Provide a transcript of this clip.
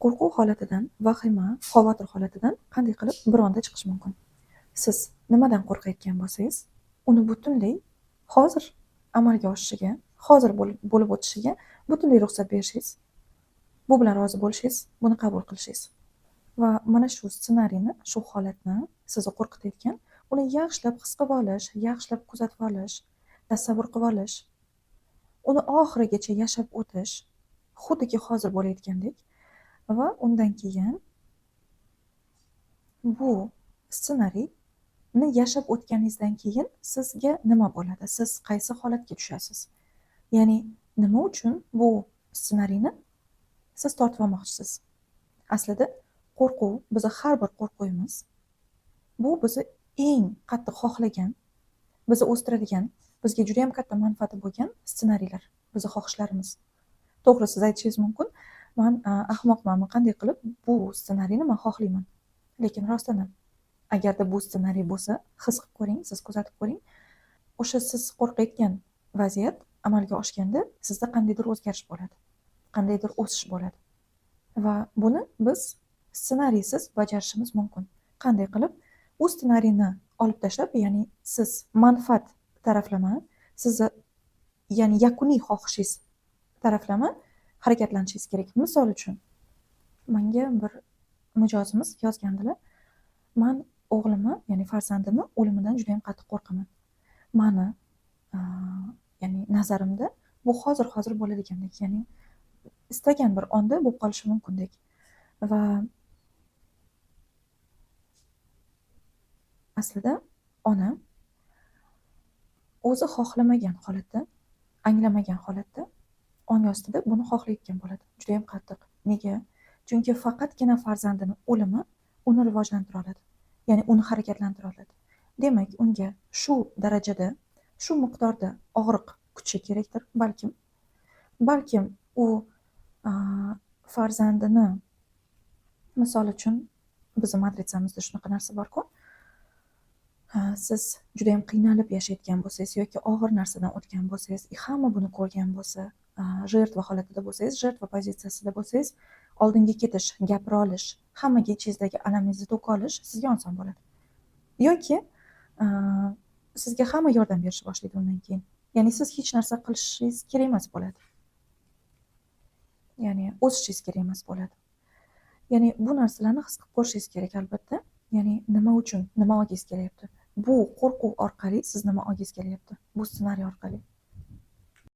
Qo'rquv holatidan, vahima, xavotir holatidan qanday qilib bir onda chiqish mumkin? Siz nimadan qo'rqayotgan bo'lsangiz, uni butunlay hozir amalga oshishiga, hozir bo'lib o'tishiga butunlay ruxsat berishingiz, bu bilan rozi bo'lishingiz, buni qabul qilishingiz. Va mana shu ssenariyni, shu holatni sizni qo'rqitayotgan, uni yaxshilab his qilib olish, yaxshilab kuzatib olish, tasavvur qilib olish, uni oxirigacha yashab o'tish, xuddiki hozir bo'layotgandek va undan keyin bu ssenariyni yashab o'tganingizdan keyin sizga nima bo'ladi? Siz qaysi holatga tushasiz? Ya'ni nima uchun bu ssenariyni siz tortib olmoqchisiz? Aslida qo'rquv, bizni har bir qo'rquvimiz bu bizni eng qattiq xohlagan, bizni o'stiradigan, bizga juda ham katta manfaati bo'lgan ssenariylar, bizni xohishlarimiz. To'g'ri, siz aytishingiz mumkin, man ahmoqmanmi, qanday qilib bu ssenariyni man xohlayman? Lekin rostdan ham, agarda bu ssenariy bo'lsa, his qilib ko'ring, siz kuzatib ko'ring. O'sha siz qo'rqayotgan vaziyat amalga oshganda sizda qandaydir o'zgarish bo'ladi, qandaydir o'sish bo'ladi. Va buni biz ssenariysiz bajarishimiz mumkin. Qanday qilib? U ssenariyni olib tashlab, ya'ni siz manfaat taraflama, sizni ya'ni yakuniy xohishingiz taraflama harakatlanishingiz kerak. Misol uchun, menga bir mijozimiz yozgandilar: "Man o'g'limni, ya'ni farzandimni o'limidan juda ham qattiq qo'rqaman. Mani ya'ni nazarimda bu hozir bo'ladigandek, ya'ni istagan bir onda bo'lib qolishi mumkindek." Va aslida ona o'zi xohlamagan holatda, anglamagan holatda ong ostida buni xohlayotgan bo'ladi. Juda ham qattiq. Nega? Chunki faqatgina farzandini o'limi uni rivojlantira oladi. Ya'ni uni harakatlantira oladi. Demak, unga shu darajada, shu miqdorda og'riq kuchi kerakdir, balkim. Balkim u farzandini, misol uchun, bizni matritsamizda shunaqa narsa bor-ku. Siz juda ham qiynalib yashayotgan bo'lsangiz yoki og'ir narsadan o'tgan bo'lsangiz, hamma buni ko'rgan bo'lsa, жертва holatida bo'lsangiz, жертва pozitsiyasida bo'lsangiz, oldinga ketish, gapira olish, hammaga ichingizdagi alamingizni to'ka olish sizga oson bo'ladi. Yoki sizga hamma yordam berishni boshlaydi undan keyin. Ya'ni siz hech narsa qilishingiz kerak emas bo'ladi. Ya'ni o'sishingiz kerak emas bo'ladi. Ya'ni bu narsalarni his qilib ko'rishingiz kerak albatta. Ya'ni nima uchun, nima olgingiz kelyapti? Bu qo'rquv orqali siz nima olgingiz kelyapti? Bu ssenariy orqali.